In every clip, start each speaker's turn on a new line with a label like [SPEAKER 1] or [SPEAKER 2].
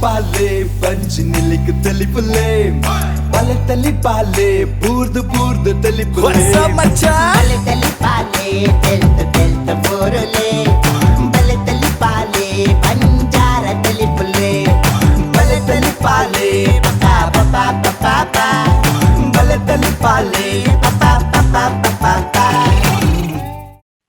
[SPEAKER 1] ತಲಿಪಾಲೆ ಬಂಜಿ ನಿಲಿಕ್ ತಲಿಪುಲೆ ಬಲೆ ತಲಿಪಾಲೆ ಬೂರ್ದು ಬೂರ್ದು ತಲಿಪುಲೆ.
[SPEAKER 2] ಬಲೆ ತಲಿಪಾಲೆ ತೆಲ್ತ ತೆಲ್ತ ಬೋರಲೆ, ಬಲೆ ತಲಿಪಾಲೆ ಬಂಜಾರ ತಲಿಪುಲೆ,
[SPEAKER 1] ಬಲೆ ತಲಿಪಾಲೆ
[SPEAKER 2] ಪಾ ಪಾ ಪಾ ಪಾ,
[SPEAKER 1] ಬಲೆ ತಲಿಪಾಲೆ
[SPEAKER 2] ಪಾ ಪಾ ಪಾ ಪಾ.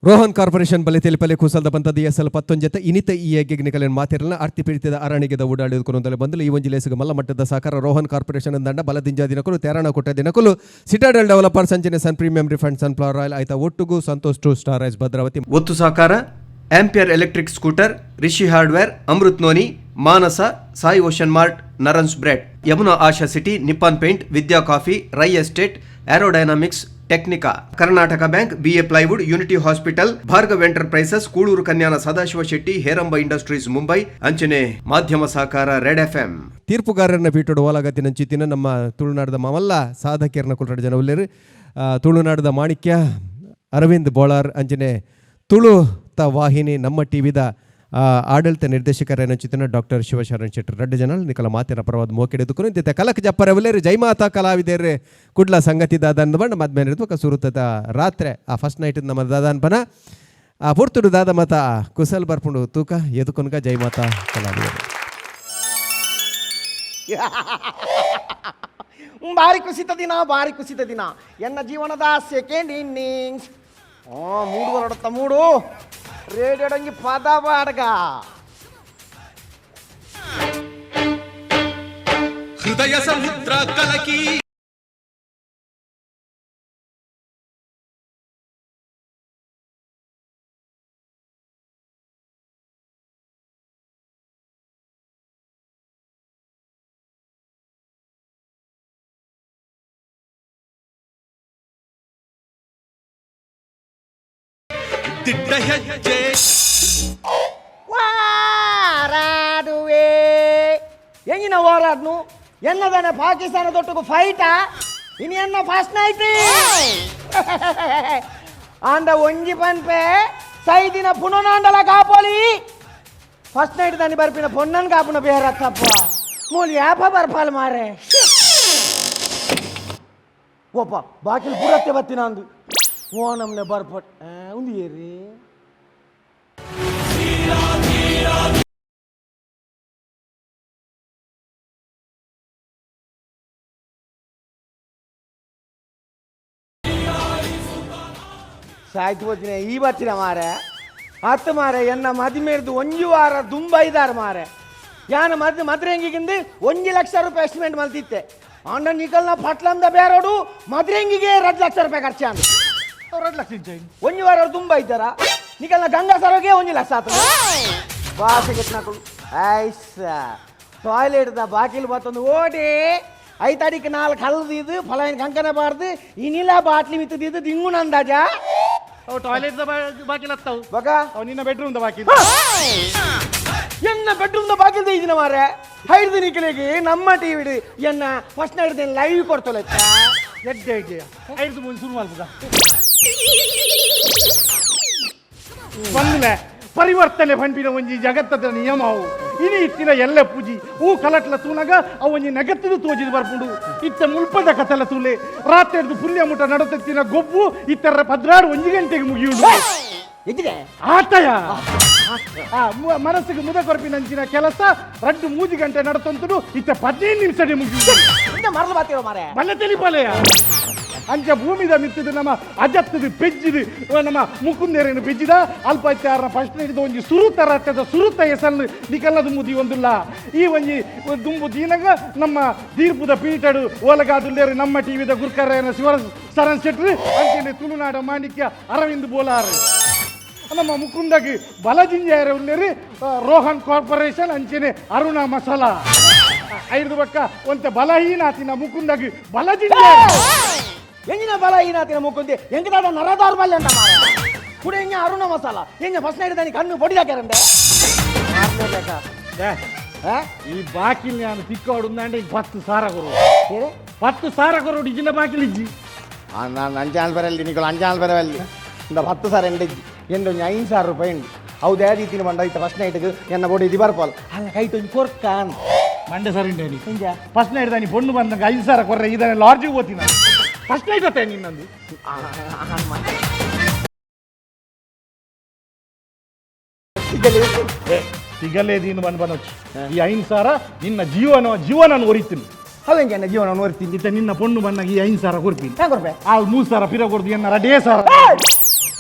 [SPEAKER 3] ರೋಹನ್ ಕಾರ್ಪೊರೇಷನ್ ಬಲೆ ತೆಲಿಪಲೆ ಕುಸಲ್ದ ಬಂತದ ಎಸ್ ಎಲ್ ಪತ್ತೊಂಜತೆ ಇನಿತ ಈ ಯಜ್ಞ ಮಾತಿರಲ ಅರ್ತಿ ಪೀಡಿತದ ಅರಣಿಗೆದ ಓಡಾಡಿದುಕೊಂಡಲೆ ಬಂದಲು ಈ ಒಂಜಿ ಲೇಸುಗೆ ಮಲ್ಲ ಮಟ್ಟದ ಸಹಕಾರ ರೋಹನ್ ಕಾರ್ಪೊರೇಷನ್ ದಂಡ ಬಲದಿಂಜ ದಿನಕುಲು ತೇರಣ ಕೊಟ್ಟ ದಿನಕುಲು ಸಿಟಾಡೆಲ್ ಡೆವಲಪರ್ ಸಂಚನೆ Sun premium refined sunflower oil ಆಯ್ತಾ ಒಟ್ಟುಗು Santosh two star rice Bhadravati.
[SPEAKER 4] ಒತ್ತು ಸಹಕಾರ Ampere electric scooter, Rishi hardware, Amrut noni, Manasa, Sai ocean mart, ನರನ್ಸ್ bread, Yamuna Asha city, Nippon paint, Vidya coffee, Rai estate, aerodynamics, Technica, Karnataka bank, BA plywood, unity hospital, Bhargav enterprises, Kuloor Kanyana Sadashiva Shetty, Heramba industries Mumbai. ಅಂಚನೆ ಮಾಧ್ಯಮ ಸಹಕಾರ red FM.
[SPEAKER 3] ತೀರ್ಪುಗಾರರನ್ನ ಪೀಠೋಡು ಓಲಾಗತಿ ನಂಚಿತಿನ ನಮ್ಮ ತುಳುನಾಡದ ಮಾಮಲ್ಲ ಸಾಧಕಿಯರನ್ನ ಕುಲ್ರಾಡ ಜನ ಉಲ್ಲೇರು. ತುಳುನಾಡದ ಮಾಣಿಕ್ಯ ಅರವಿಂದ್ ಬೋಳಾರ್ ಅಂಚನೆ ತುಳು ತ ವಾಹಿನಿ ನಮ್ಮ ಟಿವಿದ ಆಡಳಿತ ನಿರ್ದೇಶಕರ ಡಾಕ್ಟರ್ ಶಿವಶರಣ್ ಶೆಟ್ಟರ್ ರಡ್ಡು ಜನ ನಿಕಲ ಮಾತಿನ ಪರವಾದ ಮೋಕೆಡೆದುಕು ಇಂತ ಕಲಕ್ ಜಪ್ಪರ ಉಲ್ಲೇರು. ಜೈಮಾತಾ ಕಲಾವಿದೇರು ಕುಡ್ಲ ಸಂಗತಿ ದಾದಾನ್ ಬಂಡ ಮದ್ಮೇಲೆ ಬೊಕ ಸುರುತದ ರಾತ್ರೆ ಆ ಫಸ್ಟ್ ನೈಟ್ ನಮ್ಮ ದಾದಾನ್ ಬನ ಆ ಪೊರ್ತುಡು ದಾದ ಮಾತ ಕುಸಲ್ ಬರ್ಪುಂಡು ತೂಕ ಎದುಕೊನ್ಗ ಜೈಮಾತಾ ಕಲಾವಿದರು.
[SPEAKER 5] ಭಾರಿ ಕುಸಿತ ದಿನ, ಭಾರಿ ಕುಸಿತ ದಿನ. ಎನ್ನ ಜೀವನದ ಸೆಕೆಂಡ್ ಇನ್ನಿಂಗ್ಸ್. ಮೂಡು ಬರೋಡತ್ತ ಮೂಡು ರೇಡಿಯೋಡಂಗಿ ಪದ ಬಾಡ್ಗ.
[SPEAKER 6] ಹೃದಯ ಸಮುದ್ರ ಕಲಕಿ. ದಿಟ್ಟ ಹೆಜ್ಜೆ.
[SPEAKER 5] ವಾರಾಡುವೆ ಎಂಗಿನ ಹೋರಾಡ್ನು ಎನ್ನದಾನೆ ಪಾಕಿಸ್ತಾನ ದೊಟ್ಟಗು ಫೈಟಾ ಇನಿ ಎನ್ನ ಫಸ್ಟ್ ನೈಟ್ ಆಂಡ ಒಂಜಿ ಪನ್ಪೆ ಸೈದಿನ ಪುನನಾಂಡಲ ಕಾಪೋಲಿ. ಫಸ್ಟ್ ನೈಟ್ ದಾನಿ ಬರ್ಪಿನ ಪೊನ್ನನ್ ಕಾಪುನ ಬೇರತ್ತಪ್ಪ ಮೂಲಿ ಯಾಪ ಬರ್ಪಾಲ್ ಮಾರೆ. ಓಪ ಬಾಕಿಲ್ ಪೂರತ್ತೆ ಬತ್ತಿನ ಅಂದು ಓ ನಮ್ನೆ ಬರ್ಪಟ್ ಉಂದು ಏರಿ. ಸಾಯ್ತು ಬತ್ತಿನ ಈ ಬತ್ತಿನ ಮಾರೆ ಹತ್ತು ಮಾರೆ. ಎನ್ನ ಮದಿಮೇರ್ದು ಒಂಜಿ ವಾರ ದುಂಬ ಇದಾರೆ ಮಾರೆ. ಯಾನ ಮದ್ ಮದ್ರೆಂಗಿಗಿಂದು 1 ಲಕ್ಷ ರೂಪಾಯಿ ಎಸ್ಟಿಮೇಟ್ ಮಲ್ತಿತ್ತೆ. ಅಂಡ ನಿಕಲ್ನ ಪಟ್ಲಂದ ಬೇರೋಡು ಮದ್ರೆಂಗಿಗೆ 2 ಲಕ್ಷ ರೂಪಾಯಿ ಖರ್ಚು ಅಂದ.
[SPEAKER 7] 2 ಲಕ್ಷ ಇಂಚ.
[SPEAKER 5] ಒಂಜಿ ವಾರ ತುಂಬ ಇದ್ದಾರ ನಿಕಲ್ನ ಗಂಗಾ ಸರೋಗೆ 1 ಲಕ್ಷ ಆತ ಬಾಸೆಗೆ ನಕಳು ಐಸ ಟಾಯ್ಲೆಟ್ದ ಬಾಕಿಲ್ ಬತ್ತೊಂದು ಓಡಿ ಐತಡಿಕ್ ನಾಲ್ಕು ಹಲ್ದಿದ್ದು ಫಲಾಯಿನ ಕಂಕನ ಬಾರ್ದು ಇನಿಲ ಬಾಟ್ಲಿ ಮಿತ್ತದಿದ್ದು ದಿಂಗುನ ಅಂದಾಜ.
[SPEAKER 7] ಅವು ಟಾಯ್ಲೆಟ್ ಬಾಕಿಲ್ ಹತ್ತವು.
[SPEAKER 5] ಬಗ.
[SPEAKER 7] ಅವು ನಿನ್ನ ಬೆಡ್ರೂಮ್ ಬಾಕಿಲ್.
[SPEAKER 5] ಎನ್ನ ಬೆಡ್ರೂಮ್ ಬಾಕಿಲ್ ಇದಿನ ಮಾರೆ ಹೈದು ನಿಕಲಿಗೆ ನಮ್ಮ ಟಿವಿ ಎನ್ನ ಫಸ್ಟ್ ನೈಟ್ ಲೈವ್ ಕೊಡ್ತೊಲೆ.
[SPEAKER 7] ಎಡ್ಡೆ ಐಡಿಯಾ. ಐದು ಮುಂದೆ ಶುರು ಮಾಡ್ಬೋದ ಬಂದ್ಲೆ ಪರಿವರ್ತನೆ ಪಂಪಿನ ಒಂಜಿ ಜಗತ್ತದ ನಿಯಮ. ಅವು ಇನಿ ಇತ್ತಿನ ಎಲ್ಲ ಪೂಜಿ ಹೂ ಕಲಟ್ಲ ತೂನಗ ಅವು ಒಂಜಿ ನಗತ್ತದ ತೋಜಿದ್ ಬರ್ಪುಂಡು. ಇತ್ತ ಮುಲ್ಪದ ಕಥಲ ತೂಲೆ ರಾತ್ರಿ ಪುಲ್ಯ ಮುಟ ನಡತೆತ್ತಿನ ಗೊಬ್ಬು ಇತ್ತರ 12 ಒಂಜಿ ಗಂಟೆಗೆ ಮುಗಿಯುಂಡು.
[SPEAKER 5] ಎದ್ದಿದೆ.
[SPEAKER 7] ಆಟಯ ಆ ಮನಸ್ಸಿಗೆ ಮುದ ಕೊರಪಿನಂಚಿನ ಕೆಲಸ ರಡ್ಡು ಮೂಜಿ ಗಂಟೆ ನಡತಂತುಡು ಇತ್ತ 15 ನಿಮಿಷ ಮುಗಿಯುಂಡು.
[SPEAKER 5] ಮರಲು ಬಾತಿರೋ ಮಾರೆ.
[SPEAKER 7] ಬಲ್ಲ ತೆಲಿಪಲೆಯ ಅಂಚ ಭೂಮಿದ ಮಿತ್ತದು ನಮ್ಮ ಅಜತ್ತದು ಪೆಜ್ಜಿದು ನಮ್ಮ ಮುಕುಂದೇರಿನ ಪೆಜ್ಜಿದ ಅಲ್ಪ ಇತ್ತಾರನ ಫಸ್ಟ್ ಹಿಡಿದು ಒಂಜಿ ಸುರುತ ರಥದ ಸುರುತ ಹೆಸರು ನಿಕಲ್ಲದ ಮುದಿ ಒಂದುಲ್ಲ. ಈ ಒಂಜಿ ದುಂಬು ದೀನಗ ನಮ್ಮ ತೀರ್ಪುದ ಪೀಟಡು ಓಲಗಾದುಲ್ಲೇರು ನಮ್ಮ ಟಿವಿದ ಗುರ್ಕರೇನ ಶಿವರ ಸರನ್ ಶೆಟ್ರು ಅಂಚನೆ ತುಳುನಾಡ ಮಾಣಿಕ್ಯ ಅರವಿಂದ್ ಬೋಲಾರ್. ನಮ್ಮ ಮುಕುಂದಗೆ ಬಲಜಿಂಜಾಯರ ಉಲ್ಲೇರು ರೋಹನ್ ಕಾರ್ಪೊರೇಷನ್ ಅಂಚನೆ ಅರುಣ ಮಸಾಲಾ. ಐದು ಬಕ್ಕ ಒಂತೆ ಬಲಹೀನ ಆತಿನ ಮುಕುಂದಗೆ ಬಲಜಿಂಜಾಯ.
[SPEAKER 5] ಎಂಜಿನ ಬಲ ಏನಾತಿನ ಮುಕ್ಕುಂದಿ ಎಂಕದಾದ ನರದಾರ್ ಬಲ್ಲೆ ಅಂತ ಮಾರೆ ಕುಡ ಎಂಜ ಅರುಣ ಮಸಾಲ ಎಂಜ ಫಸ್ಟ್ ನೈಟ್ ದಾನಿ ಕಣ್ಣು ಪೊಡಿದಾಕೆರಂಡೆ.
[SPEAKER 7] ಈ ಬಾಕಿಲ್ ನಾನು ತಿಕ್ಕೋಡು ಅಂದೆ ಈಗ 10 ಸಾವಿರ ಕೊರು.
[SPEAKER 5] ಏ?
[SPEAKER 7] 10 ಸಾವಿರ ಕೊರು ಇಜ್ಜಿನ ಬಾಕಿಲ್ ಇಜ್ಜಿ.
[SPEAKER 5] ನಾನು ಅಂಜಾಲ್ ಬರಲ್ಲಿ ನಿಕಲು ಅಂಜಾಲ್ ಬರವಲ್ಲಿ ಇಂದ 10 ಸಾವಿರ ಎಂಡ ಎಂಡ ಒಂಜಿ 5,000 ರೂಪಾಯಿ ಉಂಡು. ಅವು ದ್ಯಾದೀತಿನ ಬಂಡ ಇತ್ತ ಫಸ್ಟ್ ನೈಟ್ಗೆ ಎನ್ನ ಬೋಡಿ ಇದು ಬರ್ಪೋಲ್ ಅಲ್ಲ ಕೈಟ್ ಒಂಜಿ ಕೊರ್ಕಾನ್.
[SPEAKER 7] ಮಂಡೆ ಸರಿ ಉಂಟೆ. ಫಸ್ಟ್ ನೈಟ್ ದಾನಿ ಪೊಣ್ಣು ಬಂದಾಗ 5,000 ಕೊರ್ರೆ ಇದನ್ನ ಲಾಡ್ಜಿಗೆ ಹೋಗ್ತೀನಿ ನಾನು. ಫಸ್ಟ್ ನೈಟ್ ಅತ್ತೆ ನಿನ್ನಂದು. ತಿಗಲೇ ದೀನು ಬಂದು ಬನ್ನೊಚ್ಚು ಈ 5,000 ನಿನ್ನ ಜೀವನ ಜೀವನ ಒರಿತೀನಿ.
[SPEAKER 5] ಹೌದು, ಎನ್ನ ಜೀವನ ನೋಡ್ತೀನಿ.
[SPEAKER 7] ಇತ್ತ ನಿನ್ನ ಪೊಣ್ಣು ಬಂದಾಗ ಈ 5,000 ಕೊರ್ಪಿನಿ.
[SPEAKER 5] ಹೆಂಗ್ ಕೊರ್ಪೆ?
[SPEAKER 7] ಆ 3,000 ಪಿರ ಕೊಡ್ದು ಎನ್ನ ರಡೇ ಸಾರ.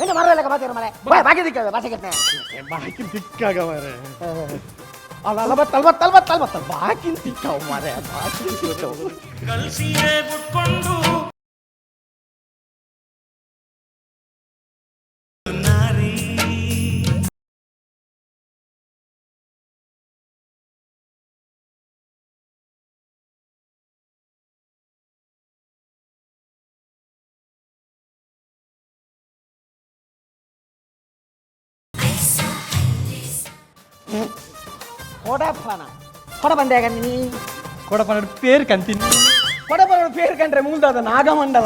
[SPEAKER 5] ಎಂತ ಮರಲ್ಲ ಬಾತಿರ ಮರೆ ಬಾಯ್ ಬಾಕಿ ದಿಕ್ಕ ಬಾಸೆ ಕೆತ್ತನೆ.
[SPEAKER 7] ಬಾಕಿ ತಿಕ್ಕಾಗ ಮಾರೆ.
[SPEAKER 5] ಅಲ್ಲ ಅಲ್ಲ ಬತ್ತ ಅಲ್ಲ ಬತ್ತ ಅಲ್ಲ ಬತ್ತ ಅಲ್ಲ ಬತ್ತ ಬಾಕಿ ತಿಕ್ಕವು ಮಾರೆ, ಬಾಕಿ ತಿಕ್ಕವು.
[SPEAKER 6] ಕಲ್ಸಿಯೇ ಬಿಟ್ಕೊಂಡು ನಾರಿ.
[SPEAKER 5] ಕೊಡಪ್ಪನ ಕೊಡ ಬಂದೆ ನೀ.
[SPEAKER 8] ಕೊಡಪನ ಪೇರ್ ಕಂತೀನಿ.
[SPEAKER 5] ಕೊಡಪನ ಪೇರ್ ಕಂಡ್ರೆ ಮುಂದಾದ ನಾಗಮಂಡಲ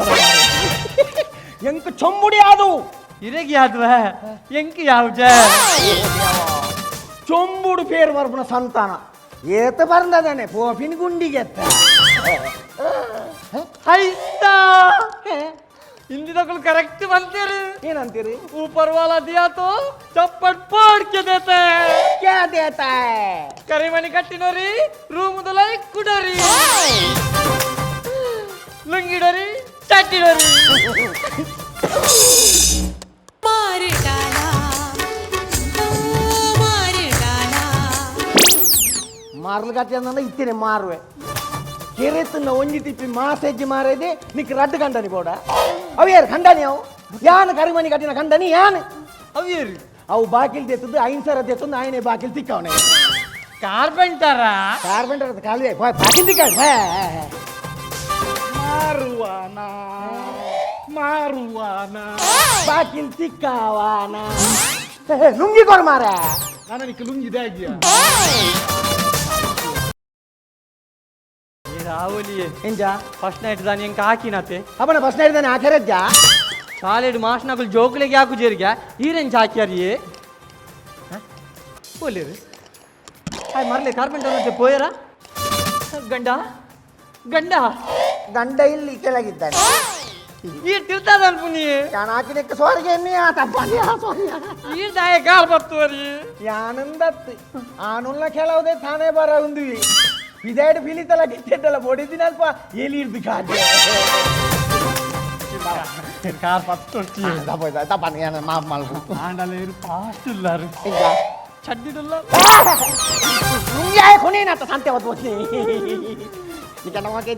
[SPEAKER 5] ಎಂಕ್ ಚೊಂಬುಡಿ ಅದು.
[SPEAKER 8] ಇರೆಗ್ ಯಾದ್ವ ಎಂಕ್ ಯಾವ್ಜ?
[SPEAKER 5] ಚೊಂಬುಡು ಪೇರ್ ಬರ್ಪುನ ಸಂತಾನ ಏತ ಬಂದದಾನೆ ಪೋಪಿನ ಗುಂಡಿಗೆತ್ತ.
[SPEAKER 8] ಐತಾ ಹಿಂದಿನಗಳು ಕರೆಕ್ಟ್ ಬಂತೀರಿ.
[SPEAKER 5] ಏನಂತೀರಿ?
[SPEAKER 8] ऊपर वाला दिया तो चप्पट फोड़ के देता है.
[SPEAKER 5] ಕ್ಯಾ ದೇತಾ ಹೈ?
[SPEAKER 8] ಕರಿಮಣಿ ಕಟ್ಟಿನೋರಿ, ರೂಮುದಲೈ ಕುಡೋರಿ, ಲುಂಗಿಡೋರಿ, ಚಟ್ಟಿಡೋರಿ.
[SPEAKER 9] मार डाला, मार डाला.
[SPEAKER 5] ಮಾರ್ಲು ಕಟ್ಟಿ ಅಂದ್ರೆ ಇತ್ತೇನೆ ಮಾರುವೆ. ಕೆರೆತನ್ನ ಒಂಜಿ ತಿಪ್ಪಿ ಮಾಸೆಜ್ಜಿ ಮಾರೇದೆ ನಿಕ್ ರಡ್ಡು ಕಂಡನಿ ಬೋಡ. ಅವು ಯಾರು ಖಂಡನಿ? ಅವು ಯಾನ್ ಕರಿಮಣಿ ಕಟ್ಟಿನ ಖಂಡನಿ ಯಾನ್?
[SPEAKER 8] ಅವೇರು?
[SPEAKER 5] ಅವು ಬಾಕಿಲ್ ದೇತದ್ದು 5,000 ದೇತದ್ದು ಆಯನೆ ಬಾಕಿಲ್ ತಿಕ್ಕವನೆ.
[SPEAKER 8] ಕಾರ್ಪೆಂಟರ.
[SPEAKER 5] ಕಾರ್ಪೆಂಟರ್ ಕಾಲಿ ಬಾಕಿಲ್ ತಿಕ್ಕ.
[SPEAKER 7] ಮಾರುವಾನ ಮಾರುವಾನ.
[SPEAKER 5] ಬಾಕಿಲ್ ತಿಕ್ಕವಾನ ಲುಂಗಿ ಕೊರ್ ಮಾರ.
[SPEAKER 7] ನಾನು ನಿಕ್ಕ ಲುಂಗಿ ಆಗಿಯಾ?
[SPEAKER 8] ರಾವಲಿಯೇ.
[SPEAKER 5] ಎಂಜ?
[SPEAKER 8] ಫಸ್ಟ್ ನೈಟ್ ದಾನಿ ಎಂಕ ಹಾಕಿನತೆ.
[SPEAKER 5] ಅವನ ಫಸ್ಟ್ ನೈಟ್ ದಾನೆ ಆಖರಜ್ಜ.
[SPEAKER 8] ಶಾಲೆಡ್ ಮಾಸ್ನಕುಲು ಜೋಕುಲೆಗೆ ಯಾಕು ಜೇರಿಗೆ ಈರೆಂಚ ಹಾಕ್ಯಾರಿಯೇ ಪೋಲೇರು ಹಾಯ್ ಮರ್ಲೆ ಕಾರ್ಪೆಂಟರ್ ಅಂತ ಪೋಯರ. ಗಂಡ ಗಂಡ.
[SPEAKER 5] ಗಂಡ ಇಲ್ಲಿ ಕೆಳಗಿದ್ದಾನೆ.
[SPEAKER 8] ಈ ತಿಳ್ತಾದ ಅನ್ಪುನಿ.
[SPEAKER 5] ನಾನು ಹಾಕಿದಕ್ಕೆ ಸೋರಿಗೆ ಎಣ್ಣೆ ತಪ್ಪ ಸಾರಿ.
[SPEAKER 8] ಈ ದಾಯ ಕಾಲ್ ಬರ್ತುವರಿ.
[SPEAKER 5] ಯಾನಂದತ್ತು ಆನುಲ್ಲ ಕೆಲವುದೇ ತಾನೇ ಬರ ಉಂದುವಿ ಇದೇಡು ಫಿಲಿತಲ್ಲ ಗಿಟ್ಟೆಡ್ಡಲ್ಲ ಬೊಡಿದಿನ ಅಲ್ಪ ಎಲಿ ಹಿಡ್ದು ಕಾಜೆ.
[SPEAKER 8] ಕಾರ್ ಪತ್ತು.
[SPEAKER 5] ತಪ್ಪ ತಪ್ಪ, ಮಾಫ್ ಮಲ್ಪು.
[SPEAKER 7] ಆಂಡಲೇರು ಫಾಸ್ಟ್ ಇಲ್ಲಾರು.
[SPEAKER 5] ಈಗ
[SPEAKER 8] ಚಡ್ಡಿಡುಲ್ಲ.
[SPEAKER 5] ಲುಂಗಿ ಆಯ್ ಕೊನೇನತ್ತ ಸಂತೆ ಹೊತ್ತು ಹೋಗ್ತೀನಿ ಈಗ ನಮಗೆ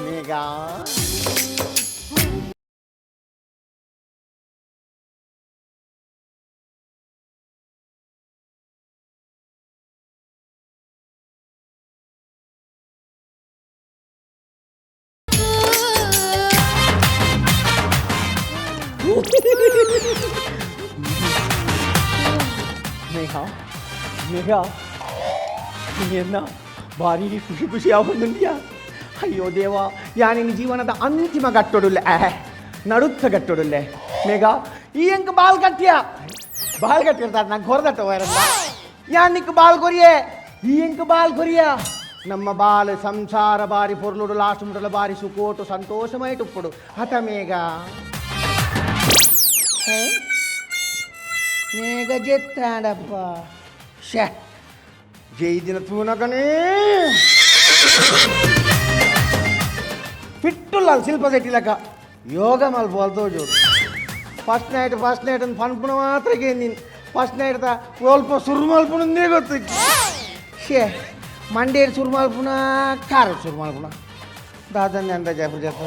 [SPEAKER 5] ಮೇಘ. ಮೇಘ ಮೇಘ, ಎನ್ನ ಭಾರಿ ಖುಷಿ ಖುಷಿ ಆವೊಂದುಂಡಿಯಾ. ಅಯ್ಯೋ ದೇವ, ಯಾನಿನ ಜೀವನದ ಅಂತಿಮ ಗಟ್ಟೊಡುಲ್ಲೆ, ನಡುತ್ತ ಗಟ್ಟೊಡುಲ್ಲೆ. ಮೇಘ, ಈ ಎಂಕ್ ಬಾಲ್ ಕಟ್ಟಿಯ ಬಾಲ್ ಕಟ್ಟಿರ್ತಾರೆ ನಂಗೆ ಹೊರದಟ್ಟ ವೈರಲ್ಲ. ಯಾನಿಕ್ ಬಾಲ್ ಕೊರಿಯೆ, ಈ ಎಂಕ್ ಬಾಲ್ ಕೊರಿಯ. ನಮ್ಮ ಬಾಲ್ ಸಂಸಾರ ಬಾರಿ ಪೊರ್ಲುಡು ಲಾಸ್ಟ್ ಮುಟಲ ಬಾರಿ ಸುಕೋಟು ಸಂತೋಷಮೈ ಉಪ್ಪುಡು ಹತ ಮೇಘ. ಹೇ? ಮೇಘ ಜೆತ್ತಾಡಪ್ಪ ಶೇ ಜೈದಿನ ತೂನಕನೇ ಫಿಟ್ಟುಲ್ಲ ಶಿಲ್ಪ ಸೆಟ್ಟಿಲಕ ಯೋಗ ಮಲ್ಪ ತೋಜೋಡು. ಫಸ್ಟ್ ನೈಟ್ ಫಸ್ಟ್ ನೈಟ್ ಅಂತ ಪನ್ಪುನ ಮಾತ್ರ ನೀನು ಫಸ್ಟ್ ನೈಟ್ ತ ಸ್ವಲ್ಪ ಸುರು ಮಲ್ಪುನಂದೇ ಗೊತ್ತು. ಶೇ ಮಂಡೇರು ಸುರು ಮಲ್ಪುನ ಖಾರ ಸುರು ಮಲ್ಪುನ ದಾದನ್ನೆ ಅಂತ ಜಪ ಜಪ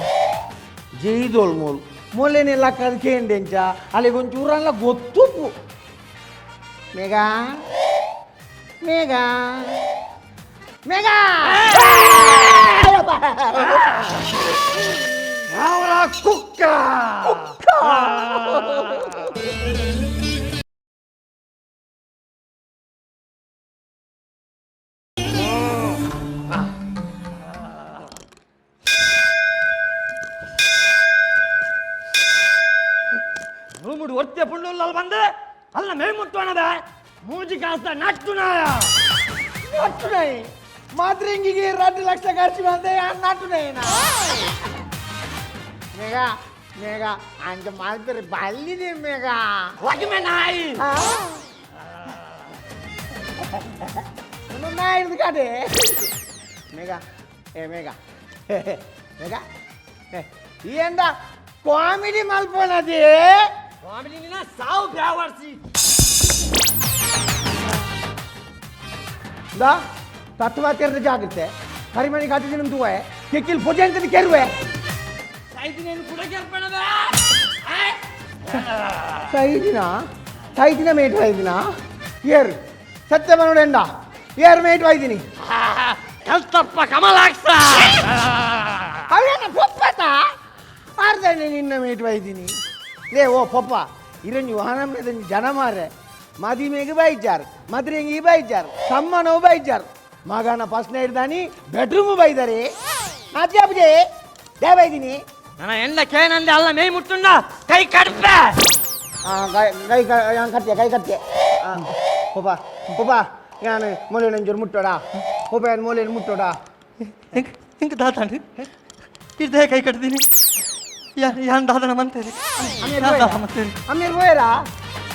[SPEAKER 5] ಜೈದೋಲ್ ಮೋಲು ಮೊಲ್ಲೆನೆ ಲಕ್ಕದ ಕೇಂಡೆಂಚ ಅಲ್ಲಿ ಒಂಚೂರಲ್ಲ ಗೊತ್ತುಪ್ಪು. ಮೇಘ ಮೇಘ ಮೇಘ.
[SPEAKER 7] ಕುಕ್ಕ.
[SPEAKER 8] ರೂಮುಡು ಒರ್ತೆ ಪುಳ್ಳುಲ್ಲ ಬಂದೆ ಅಲ್ಲ ಮೇಮುತ್ತೋಣದ ಮೂಜಿ ಕಾಸ್ತ ನಟ್ಟುನಾಯ.
[SPEAKER 5] ನಟ್ಟುನಾಯಿ. ಮಾತ್ರಿಂಗಿಗೆ 2 ಲಕ್ಷ ಖರ್ಚು ಬಂದೆ ನಟುನೇನ ಮೇಘ ಮೇಘ ಅಂಚ ಮಾಲ್ಪೆರೆ ಬಲ್ಲಿದೆ ಮೇಘ
[SPEAKER 8] ಹೋಗಿ ನಾಯಿ
[SPEAKER 5] ನಾಯಿ ಕಾಟೆ ಮೇಘ ಏ ಮೇಘ ಮೇಘ ఏందా కామెడీ మల్పోనది
[SPEAKER 8] ಕಾಮಿಡಿ ಸಾವು ಬ್ಯಾವರ್ಸಿ
[SPEAKER 5] దా ತತ್ವ ತೆರೆದ ಜಾಗ್ರತೆ ಕರಿಮಣಿ ಕಾಟಿನ ತೂವೆ ಕೆಕ್ಕಿಲ್ ಪೂಜೆ ಅಂತ ಕೆರುವೆ ಸೈದಿನ ಸೈದಿನ ಮೇಟ್ ವೈದಿನ ಏರ್ ಸತ್ಯ ಮನೋಡೆಂಡ ಏರ್ ಮೇಟ್ ವೈದಿನಿ
[SPEAKER 8] ಕಲ್ತಪ್ಪ ಕಮಲಾಕ್ಷ
[SPEAKER 5] ಅವೇನ ಪೊಪ್ಪತ ಅರ್ಧನೆ ನಿನ್ನ ಮೇಟ್ ವೈದಿನಿ ಲೇ ಓ ಪೊಪ್ಪ ಇರನಿ ವಾಹನ ಜನ ಮಾರೆ ಮದಿಮೆಗೆ ಬೈಜಾರ್ ಮದ್ರೆಂಗಿ ಬೈಜಾರ್ ಸಮ್ಮನವು ಬೈಜಾರ್ ಮಗನ ಫಸ್ಟ್ ನೈಟ್ ದಾನಿ ಬೆಡ್ರೂಮ್ ಬೈದಾರೆ ಅಜ್ಜಾಬುಜೆ they ಬೈದಿನಿ
[SPEAKER 8] ನನ್ನ ಎಂಡ ಕೇನಂದೆ ಅಲ್ಲ ಮೇಯ್ ಮುಟ್ಟುಂಡ ಕೈ ಕಡ್ಪೆ
[SPEAKER 5] ಕೈ ಕೈ ಕಟ್ಟೆ ಕೈ ಕಟ್ಟೆ ಪೊಪ್ಪ ಪೊಪ್ಪ ನಾನು ಮೊಲೆ ನಂಜೂರು ಮುಟ್ಟೋಡಾ ಪೊಪ್ಪ ಏನು ಮೊಲೆ ಮುಟ್ಟೋಡಾ
[SPEAKER 8] ಹೆಂಗೆ ಹೆಂಗೆ ದಾತಾಂಡು ಇದ್ದೇ ಕೈ ಕಟ್ತೀನಿ ಯಾನ್ ದಾದನ ಮಂತೇರಿ
[SPEAKER 5] ಅಮ್ಮೀರ್ ಹೋಯರಾ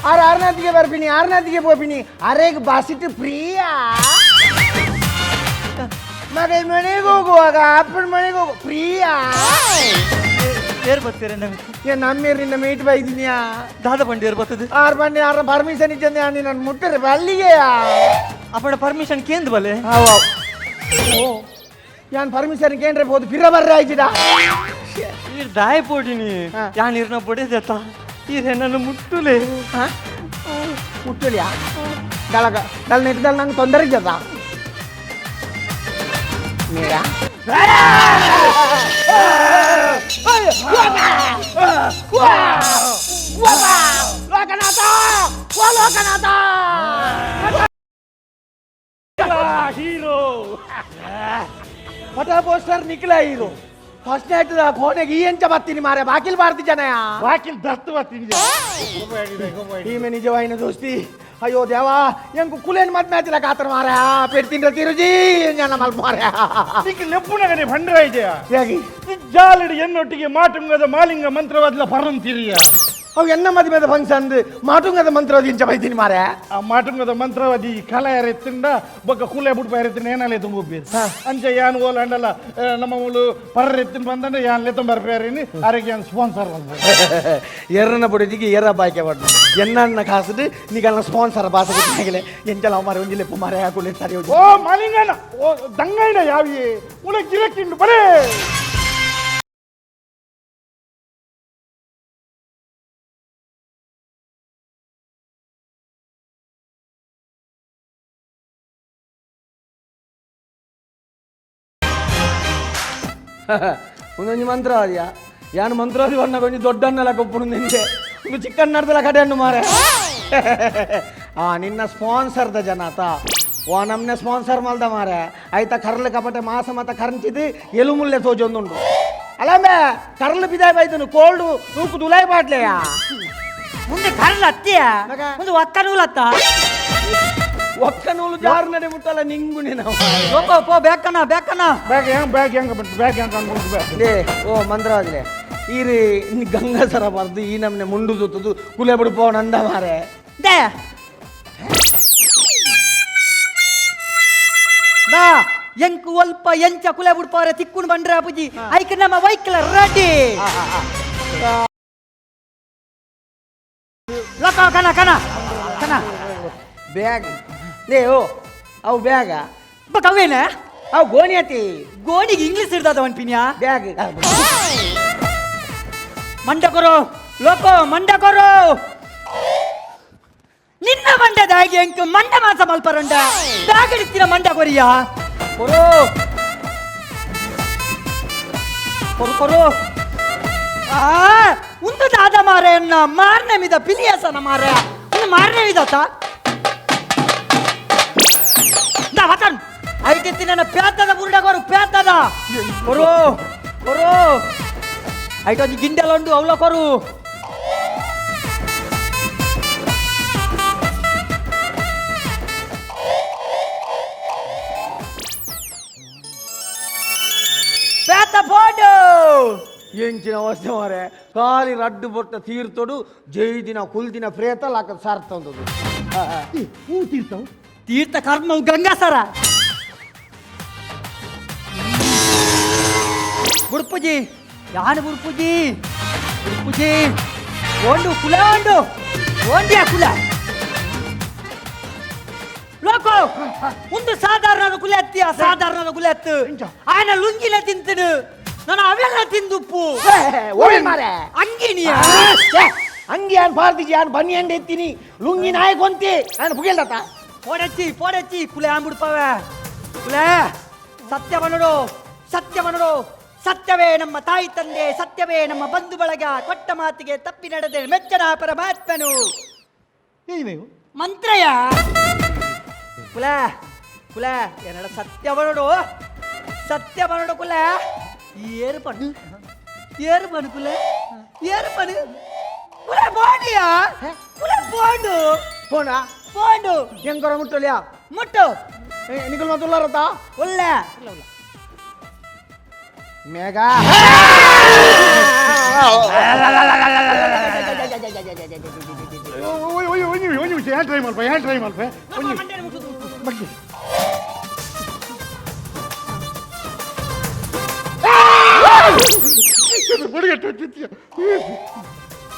[SPEAKER 5] ಆರು ಆರ್ನಾತಿಗೆ ಬರ್ಪಿನಿ ಆರ್ನಾತಿಗೆ ಪೋಪಿನಿ ಅರೆಗ್ ಬಸಿಟ್ಟು ಪ್ರಿಯಾ ಮಗ ಮನೆಗೆ ಹೋಗುವಾಗ ಅಪ್ಪನ ಮನೆಗೆ ಹೋಗು ಪ್ರಿಯಾ
[SPEAKER 8] ಏರ್ ಬರ್ತೀರ ನಮಗೆ
[SPEAKER 5] ನಮ್ಮೀರ್ ನಿನ್ನ ಮೀಟ್ ಬೈದಿನಿಯಾ
[SPEAKER 8] ದಾದ ಬಂಡಿ ಏರ್ ಬರ್ತದೆ
[SPEAKER 5] ಆರು ಬಂಡಿ ಆರ ಪರ್ಮಿಷನ್ ಇದ್ದಂದೆ ನನ್ನ ಮುಟ್ಟರೆ ಬಲ್ಲಿಗೆಯಾ
[SPEAKER 8] ಅಪ್ಪಡ ಪರ್ಮಿಷನ್ ಕೇಂದ್ರ ಬಲೆ
[SPEAKER 5] ಓ ಯಾನ್ ಪರ್ಮಿಷನ್ ಕೇಂದ್ರ ಬೋದು ಪಿರ ಬರ್ರೆ ಆಯ್ತಿದ
[SPEAKER 8] ಈರ್ ದಾಯ ಪೋಡಿನಿ ಯಾನ್ ಇರ್ನ ಪೊಡೆದತ್ತ ಈರೆ ನನ್ನ ಮುಟ್ಟುಲೆ
[SPEAKER 5] ಮುಟ್ಟುಲಿಯಾ ದಳಗ ದಳ ನೆಟ್ಟದಲ್ ನಂಗೆ ತೊಂದರೆ ಇದ್ದದ ಮೇಡ ಲೋಕನಾಥ ಓ ಲೋಕನಾಥ
[SPEAKER 7] ಹೀರೋ
[SPEAKER 5] ಫಟ ಪೋಸ್ಟರ್ ನಿಖಿಲ ಹೀರೋ ಫಸ್ಟ್ ನೈಟ್ ಕೋಣೆಗೆ ಈ ಎಂಚ ಬತ್ತೀನಿ ಮಾರೆ ಬಾಕಿಲ್ ಬಾರ್ತಿ ಜನಯ
[SPEAKER 7] ಬಾಕಿಲ್ ದರ್ತು ಬರ್ತೀನಿ
[SPEAKER 5] ಈಮೆ ನಿಜವಾಯಿನ ದೋಸ್ತಿ ಅಯ್ಯೋ ದೇವಾ ಎಂಕು ಕುಲೇನ್ ಮತ್ ಮ್ಯಾಚಿಲ ಕಾತರ ಮಾರ ಪೆಡ್ತಿಂಡ್ರ ತಿರುಜಿ ಜನ ಮಲ್ಪ ಮಾರ
[SPEAKER 7] ನಿಕ್ ಲೆಪ್ಪುನಗನೆ ಭಂಡ್ರ ಇದೆಯಾ
[SPEAKER 5] ಹೇಗೆ
[SPEAKER 7] ಜಾಲಡಿ ಎನ್ನೊಟ್ಟಿಗೆ ಮಾಟುಂಗದ ಮಾಲಿಂಗ ಮಂತ್ರವಾದಲ ಪರಂತಿರಿಯ
[SPEAKER 5] ಅವು ಎನ್ನ ಮದುವೆದ ಫಂಕ್ಷನ್ ಮಾಟುಂಗದ ಮಂತ್ರವಾದಿ ಇಂಚ ಬೈತೀನಿ ಮಾರೆ
[SPEAKER 7] ಆ ಮಾಟುಂಗದ ಮಂತ್ರವಾದಿ ಕಲ ಎತ್ತಿಂಡ ಬೊಕ್ಕ ಕುಲೆ ಬುಡ್ಪ ಎತ್ತಿನ ಏನಾಲೆ ತುಂಬಿ ಅಂಚ ಯಾನ್ ಓಲಾಂಡಲ್ಲ ನಮ್ಮ ಮೂಲು ಪರ್ರ ಎತ್ತಿನ ಬಂದಂಡ ಯಾನ್ ಲೆತ್ತಂ ಬರ್ಪೇರಿನಿ ಅರೆಗೆ ಯಾನ್ ಸ್ಪಾನ್ಸರ್
[SPEAKER 5] ಎರ್ರನ ಬುಡಿದಿಗೆ ಎರ ಬಾಯ್ಕೆ ಬಡ್ಡು ಎನ್ನ ಕಾಸುದು ನೀಗಲ್ಲ ಸ್ಪಾನ್ಸರ್ ಬಾಸ ಗುಟ್ಟಿನಾಗಲೆ ಎಂಚಲ ಮಾರೆ ಒಂಜಿ ಲೆಪ್ಪು ಮಾರೆ ಕುಲೆ ಸರಿ
[SPEAKER 7] ಓ ಮಾಲಿಂಗನ ಓ ದಂಗೈನ ಯಾವಿಯೇ ಉಳ ಗಿರಕಿಂಡು ಬರೇ
[SPEAKER 5] ಒಂದೊಂದು ಮಂತ್ರವಾದಿಯ ಯಾನು ಮಂತ್ರವಾದಿ ಬಣ್ಣ ಕೊಂಚ ದೊಡ್ಡನ್ನೆಲ್ಲ ಕೊಪ್ಪುಡು ನಿಂದೆ ಒಂದು ಚಿಕ್ಕನ್ನಡ್ದಲ ಕಡೆ ಮಾರೆ ಆ ನಿನ್ನ ಸ್ಪಾನ್ಸರ್ದ ಜನಾತ ಓ ನಮ್ನೆ ಸ್ಪಾನ್ಸರ್ ಮಲ್ದ ಮಾರೆ ಆಯ್ತಾ ಕರ್ಲ ಕಪಟೆ ಮಾಸ ಮತ ಕರಂಚಿದ್ ಎಲುಮುಲ್ಲೆ ತೋಜೊಂದುಂಡು ಅಲ್ಲಂಬೆ ಕರ್ಲು ಬಿದಾಯ್ ಬೈತನು ಕೋಲ್ಡ್ ನೂಕು ದುಲಾಯ್ ಬಾಟ್ಲೆಯಾ
[SPEAKER 8] ಮುಂದೆ ಕರ್ಲ ಅತ್ತಿಯ ಮುಂದೆ ಒಕ್ಕ ನೂಲತ್ತ
[SPEAKER 5] ಒಕ್ಕ ನೂಲು ಜಾರು ನಡೆ ಮುಟ್ಟಲ್ಲ ನಿಂಗು ನಾವು
[SPEAKER 8] ಲೋಕೋ ಪೋ ಬೇಕನ ಬೇಕನ
[SPEAKER 7] ಬ್ಯಾಗ್ ಹೆಂಗ್ ಬ್ಯಾಗ್ ಹೆಂಗ್ ಬ್ಯಾಗ್ ಹೆಂಗ್ ಅನ್ಕೊಂಡು ಬ್ಯಾಗ್
[SPEAKER 5] ಲೇ ಓ ಮಂತ್ರವಾದಿಲೆ ಈ ರೀ ಗಂಗಾಸರ ಬರ್ದು ಈ ನಮ್ನೆ ಮುಂಡು ಸುತ್ತದು ಕುಲೆ ಬಿಡು ಪೋ ನಂದ ಮಾರೆ
[SPEAKER 8] they ದಾ ಎಂಕು ಒಲ್ಪ ಎಂಚ ಕುಲೆ ಬಿಡ್ಪಾರೆ ತಿಕ್ಕುಂಡು ಬಂಡ್ರೆ ಅಪ್ಪುಜಿ ಐಕ್ ನಮ್ಮ ವೈಕ್ಲ ರೆಡಿ ಲೋಕ ಕನ ಕನ ಕನ
[SPEAKER 5] ಬ್ಯಾಗ್ ಲೇ ಓ ಅವು ಬ್ಯಾಗ
[SPEAKER 8] ಬಕವೇನೆ
[SPEAKER 5] ಅವು ಗೋಣಿ ಅತಿ
[SPEAKER 8] ಗೋಣಿಗೆ ಇಂಗ್ಲಿಷ್ ಇರ್ದದ ಒನ್ಪಿನ್ಯಾ
[SPEAKER 5] ಬ್ಯಾಗ್
[SPEAKER 8] ಮಂಡಕೊರು ಲೋಕೋ ಮಂಡಕೊರು ನಿನ್ನ ಮಂಡದಾಗಿ ಎಂಕು ಮಂಡ ಮಾಸ ಮಲ್ಪರುಂಡ ಬ್ಯಾಗ್ ಹಿಡಿತೀರ ಮಂಡ ಕೊರಿಯ ಕೊರು ಕೊರು ಕೊರು ಆ ಒಂದು ದಾದ ಮಾರೆ ಅನ್ನ ಮಾರನೆ ಮಿದ ಪಿಲಿಯಸನ ಮಾರೆ ಒಂದು ಮಾರನೆ ಮಿದತ ದಾ ವತನ್ ಐತೆತ್ತಿ ನನ್ನ ಪ್ಯಾತದ ಬುರುಡಗೋರು ಪ್ಯಾತದ ಕೊರು ಕೊರು ಐಟೊಂಜಿ ಗಿಂಡೆಲ ಉಂಡು ಅವಲ ಕೊರು ಪ್ರೇತ ಬೋಡು
[SPEAKER 5] ಎಂಚಿನ ಅವಸ್ಥೆ ಮಾರೆ ಖಾಲಿ ರಡ್ಡು ಬೊಟ್ಟ ತೀರ್ತೋಡು ಜೈದಿನ ಕುಲ್ದಿನ ಪ್ರೇತ ಲಾಕ ಸಾರ್ತಂದದು.
[SPEAKER 7] ಹೂ ತೀರ್ಥವು
[SPEAKER 8] ತೀರ್ಥ ಕರ್ಮ ಗಂಗಾಸರ ಬುಡ್ಪುಜಿ ಯಾನು ಬುಡ್ಪುಜಿ ಬುಡ್ಪುಜಿ ಓಂಡು ಕುಲ ಓಂಡು ಓಂಡಿಯ ಕುಲ ಲೋಕೋ ಒಂದು ಸಾಧಾರಣ ಕುಲ ಎತ್ತಿಯ ಸಾಧಾರಣ ಕುಲ ಎತ್ತು ಆಯನ ಲುಂಗಿನ ತಿಂತನು ನಾನು ಅವೆಲ್ಲ ತಿಂದುಪ್ಪು
[SPEAKER 5] ಓಡಿ ಮಾರೆ
[SPEAKER 8] ಅಂಗಿನಿಯ
[SPEAKER 5] ಅಂಗಿ ಆನ್ ಪಾರ್ತಿಜಿ ಆನ್ ಬನ್ನಿ ಎತ್ತೀನಿ ಲುಂಗಿ ನಾಯಕೊಂತಿ ನಾನು ಪುಗಿಲ್ದತ್ತ
[SPEAKER 8] ಪೋಡಚ್ಚಿ ಪೋಡಚ್ಚಿ ಕುಲೆ ಆಂಬಿಡ್ಪವೆ ಕುಲೆ ಸತ್ಯವನಡು ಸತ್ಯವನಡು ಸತ್ಯವೇ ನಮ್ಮ ತಾಯಿ ತಂದೆ ಸತ್ಯವೇ ನಮ್ಮ ಬಂಧು ಬಳಗ ಕೊಟ್ಟ ಮಾತಿಗೆ ತಪ್ಪಿ ನಡೆದೆ ಮೆಚ್ಚನ ಪರಮಾತ್ಮನು ಮಂತ್ರಯ ಕುಲ ಕುಲ ಏನಡ ಸತ್ಯವನಡು ಸತ್ಯವನಡು ಕುಲ ಏರು ಪಣ್ಣು ಏರು ಪಣ್ಣು ಕುಲ ಏರು ಪಣ್ಣು ಕುಲ ಬೋಂಡಿಯಾ ಕುಲ ಬೋಂಡು
[SPEAKER 5] போனா
[SPEAKER 8] ಬೋಂಡು
[SPEAKER 5] ಎಂಕೊರ ಮುಟ್ಟಲಿಯಾ
[SPEAKER 8] ಮುಟ್ಟು
[SPEAKER 5] ನಿಕಲ್ ಮತ್ತೆ ಉಲ್ಲಾರತಾ
[SPEAKER 8] ಉಲ್ಲ
[SPEAKER 5] ಮೇಘ
[SPEAKER 7] ಟ್ರೈ ಮಲ್ಪ ಏನ್ ಟ್ರೈ ಮಲ್ಪ ಬಗ್ಗೆ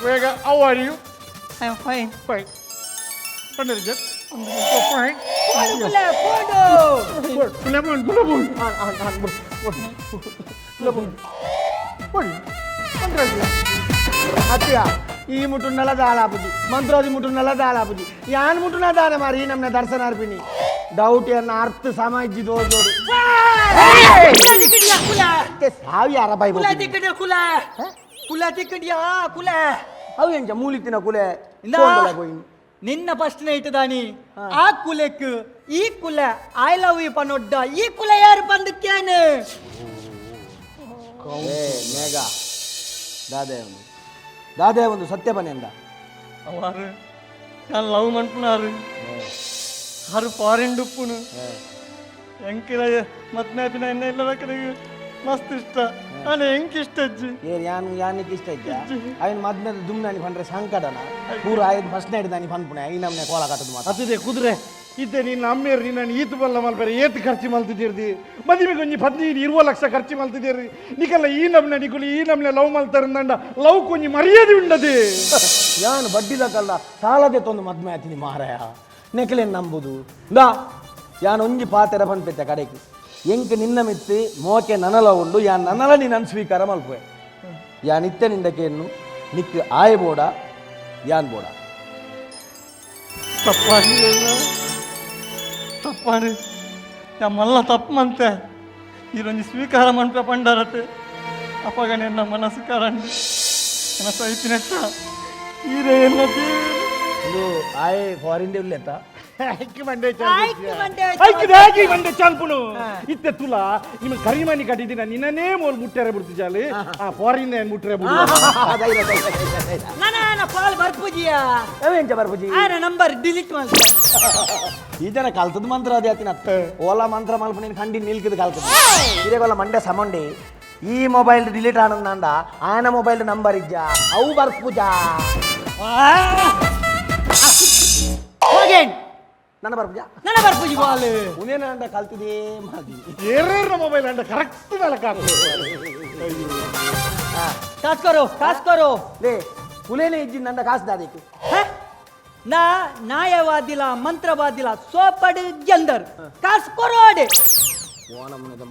[SPEAKER 7] Vega, how are you?
[SPEAKER 8] I am fine.
[SPEAKER 7] Fine. Pandarjan. Fine. Lemon, lemon. Lemon.
[SPEAKER 5] ಅತ್ತಿಯ ಈ ಮುಟ್ಟುನ್ನಲ ದಾಲಾಪುಜಿ ಮಂತ್ರಾದಿ ಮುಟ್ಟುನ್ನಲ ದಾಲಾಪುಜಿ ಯಾನ್ ಮುಟ್ಟುನ ದಾನ ಮಾರಿ ನಮ್ನ ದರ್ಶನ ಅರ್ಪಿನಿ ಡೌಟ್ ಎನ್ನ ಅರ್ಥ ಸಮಾಜಿ ದೋಜೋಡು ಸಾವಿ ಯಾರ ಬಾಯಿ
[SPEAKER 8] ಕುಲ ತಿಕ್ಕಡಿಯ ಕುಲ ಕುಲ ತಿಕ್ಕಡಿಯ ಕುಲ
[SPEAKER 5] ಅವು ಎಂಚ ಮೂಲಿತಿನ ಕುಲೆ
[SPEAKER 8] ನಿನ್ನ ಫಸ್ಟ್ ನೈಟ್ ದಾನಿ ಆ ಕುಲೆಕ್ ಈ ಕುಲ I love you ಪನೊಡ್ಡ ಈ ಕುಲ ಯಾರು ಬಂದಕ್ಕೇನು
[SPEAKER 5] ಏ ಮೇಘ ದಾದೆ ಒಂದು ದಾದೆ ಒಂದು ಸತ್ಯ ಬನೆಂದ
[SPEAKER 6] ಅವಾರು ನಾನು ಲವ್ ಮನ್ಪುನಾರು ಆರು ಫಾರಿನ್ ಡುಪ್ಪುನು ಎಂಕಿಲ ಮತ್ನಾಪಿನ ಎನ್ನ ಇಲ್ಲ ಮಸ್ತ್ ಇಷ್ಟ ನಾನು ಎಂಕ್ ಇಷ್ಟ ಅಜ್ಜಿ
[SPEAKER 5] ಏನ್ ಯಾನ್ ಯಾನಿಗೆ ಇಷ್ಟ ಇದ್ದ ಅವನ ಮದ್ಮೇಲೆ ದುಮ್ನಾನಿ ಪಂಡ್ರೆ ಸಂಕಟನ ಪೂರ ಆಯ್ತು ಫಸ್ಟ್ ನೈಟ್ ದಾನಿ ಪನ್ಪುಣೆ ಈ ನಮ್ನೆ ಕೋಲ ಕಟ್ಟದು ಮಾತ್ರ
[SPEAKER 7] ಅತ್ತದೆ ಕುದುರೆ ಇದ್ದೆ ನಿನ್ನ ಅಮ್ಮೇರು ನಿನ್ನ ಈತು ಬಲ್ಲ ಮಲ್ಪರೆ ಏತು ಖರ್ಚು ಮಲ್ತಿದ್ದೀರ್ದಿ ಮದುವೆ ಕೊಂಜಿ 15 20 ಲಕ್ಷ ಖರ್ಚು ಮಲ್ತಿದ್ದೀರಿ ನಿಕಲ್ಲ ಈ ನಮ್ನೆ ನಿಕುಲು ಈ ನಮ್ನೆ ಲವ್ ಮಲ್ತಾರಂದಂಡ ಲವ್ ಕೊಂಜಿ ಮರ್ಯಾದೆ ಉಂಡದೆ
[SPEAKER 5] ಯಾನು ಬಡ್ಡಿದಕ್ಕಲ್ಲ ಸಾಲದೆ ತೊಂದು ಮದ್ಮೆ ಆತೀನಿ ಮಾರಾಯ ನೆಕಲೇನು ನಂಬುದು ದಾ ಯಾನ್ ಒಂಜಿ ಪಾತೆರ ಪನ್ಪೆತ್ತೆ ಕಡೆಗೆ ಎಂಕ್ ನಿನ್ನ ಮಿತ್ತು ಮೋಕೆ ನನಲ ಉಂಡು ಯಾನ್ ನನಲ ನಿನ್ನ ಸ್ವೀಕಾರ ಮಲ್ಪುವೆ ಯಾನ್ ಇತ್ತೆ ನಿಂಡಕೇನು ನಿಕ್ ಆಯ್ ಬೋಡ ಯಾನ್ ಬೋಡ
[SPEAKER 6] ತಪ್ಪಾಗಿಲ್ಲ ತಪ್ಪಾಡು ನಮ್ಮಲ್ಲ ತಪ್ಪಂತೆ ಈರೊಂಜಿ ಸ್ವೀಕಾರ ಮನ್ಪೆ ಪಂಡರತೆ ಅಪಗ ನಿನ್ನ ಮನಸ್ಸು ಕಾರಂಡು ನನ್ನ ಸೈಪಿನೆಟ್ಟ ಈರೇ ಎನ್ನ
[SPEAKER 5] ಇದು ಆಯ್ ಫಾರಿನ್ ಉಲ್ಲೇತ
[SPEAKER 7] ಐಕ್ ಮಂಡೆ
[SPEAKER 8] ಮಂಡೆ
[SPEAKER 7] ಐಕ್ ದಾಗಿ ಮಂಡೆ ಚಾಲ್ಪುನು ಇತ್ತೆ ತುಲ ನಿಮ್ಮ ಕರಿಮನಿ ಕಟ್ಟಿದಿನ ನಿನ್ನನೇ ಮೋಲ್ ಮುಟ್ಟೆರೆ ಬಿಡ್ತಿ ಜಾಲಿ ಆ ಫಾರಿನ್ ಏನ್ ಮುಟ್ಟರೆ ಬಿಡು
[SPEAKER 8] ನನ್ನ ಪಾಲ್ ಬರ್ಪುಜಿಯ
[SPEAKER 5] ಅವೇಂಚ ಬರ್ಪುಜಿ
[SPEAKER 8] ಆನ ನಂಬರ್ ಡಿಲೀಟ್ ಮಾಡ್ತ
[SPEAKER 5] ಈ ಜನ ಕಲ್ತದ ಮಂತ್ರ ಅದೇ ಆತಿನ ಓಲಾ ಮಂತ್ರ ಮಲ್ಪ ನೀನು ಖಂಡಿ ನಿಲ್ಕದ ಕಲ್ತದ ಇದೇಗೊಲ್ಲ ಮಂಡೆ ಸಮಂಡಿ ಈ ಮೊಬೈಲ್ ಡಿಲೀಟ್ ಆನಂದ ಆನ ಮೊಬೈಲ್ ನಂಬರ್ ಇಜ್ಜ ಅವು ಬರ್ಪುಜಾ
[SPEAKER 8] ಹೋಗೇನ್
[SPEAKER 5] ನನ್ನ ಬರ್ಪುಜಾ
[SPEAKER 8] ನನ್ನ ಬರ್ಪುಜಿ ಬಾಲ್
[SPEAKER 5] ಉನೇನ ಕಲ್ತದೇ ಮಾದಿ
[SPEAKER 7] ಏರೇರ ಮೊಬೈಲ್ ಅಂಡ ಕರೆಕ್ಟ್ ನಲಕ
[SPEAKER 8] ಕಾಸ್ಕೊರು ಕಾಸ್ಕೊರು
[SPEAKER 5] ಲೇ ಕುಲೇನೆ ಇಜ್ಜಿ ನನ್ನ ಕಾಸು ದಾದಿಕ್ಕು
[SPEAKER 8] ನಾ ನಾಯವಾದಿಲ್ಲ ಮಂತ್ರವಾದಿಲ್ಲ ಸೋಪಡು ಗೆಂದರ್ ಕಾಸು ಕೊರೋಡೆ